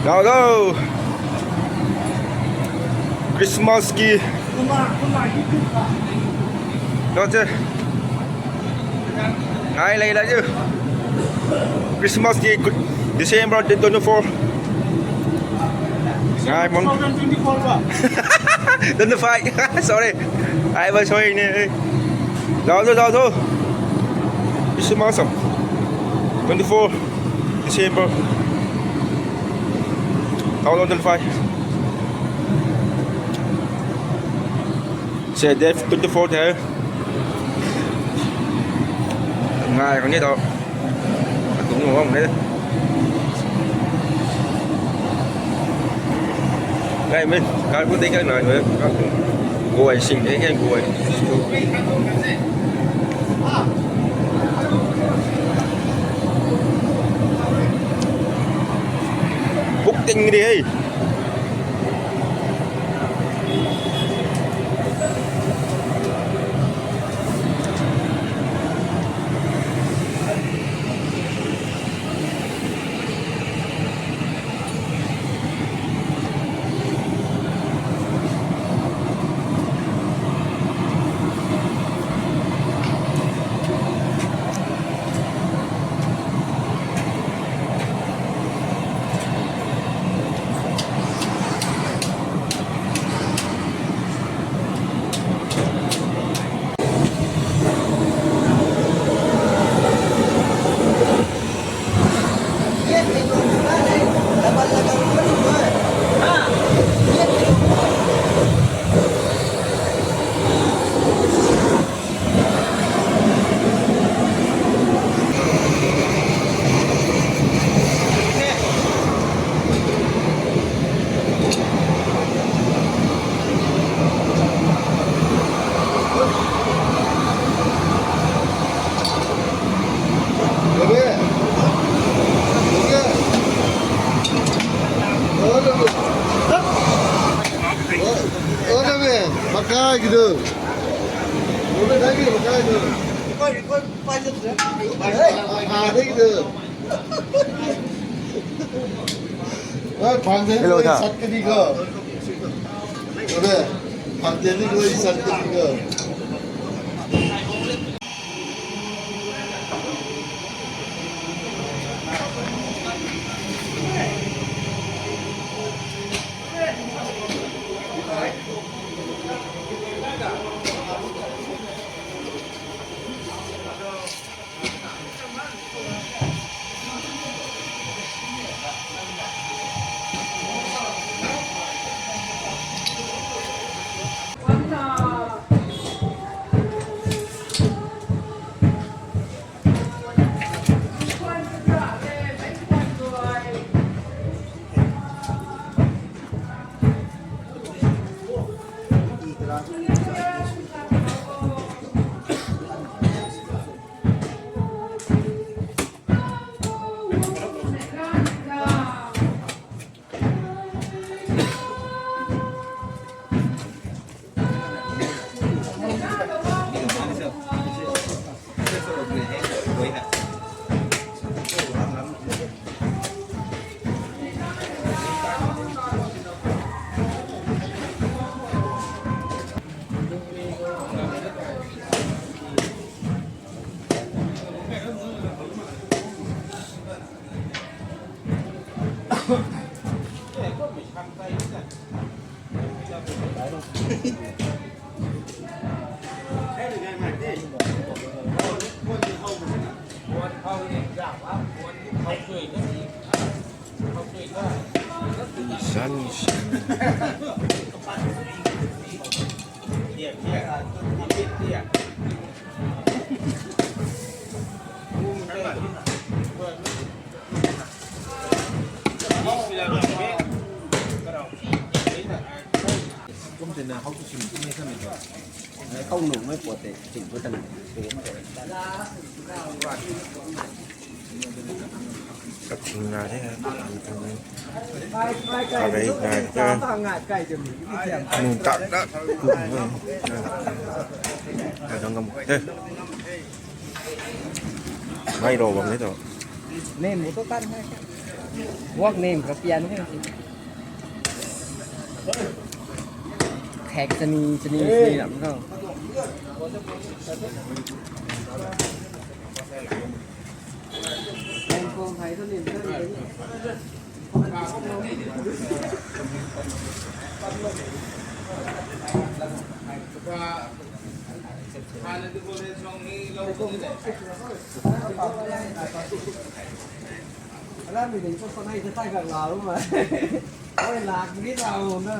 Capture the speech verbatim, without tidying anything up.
Hello. Christmas ki. Hello, sir. Ngai lei la ju. Christmas ki December twenty-four. Ngai mon. Twenty-five. Sorry. Ai ba sorry ne. Zao tu, zao tu. Christmas am. Twenty-four December. Two thousand twenty-five. Se date twenty-four the. Ngai kani tau. Tung ngam ne. Ngai min, kar ku dei kai nai ne. Guay sing de kai guay. Buk ting di hei. Makai kidu. Makai kidu. Hello, sat kadi ko. Hello, sat kadi ko. Kum tina how to swim kum ni kami to. Kau nung mai puat te, ching puat tan. Kathing na the. Arei na the. Nung tak da. Adang gam the. Mai ro bam ni to. Nem mu to tan hai. Wak nem ka pian hai. Khek chani chani chani lam ko. Alam ni ding ko sanai sa tai kak lau ma. Oi lak ni lau na.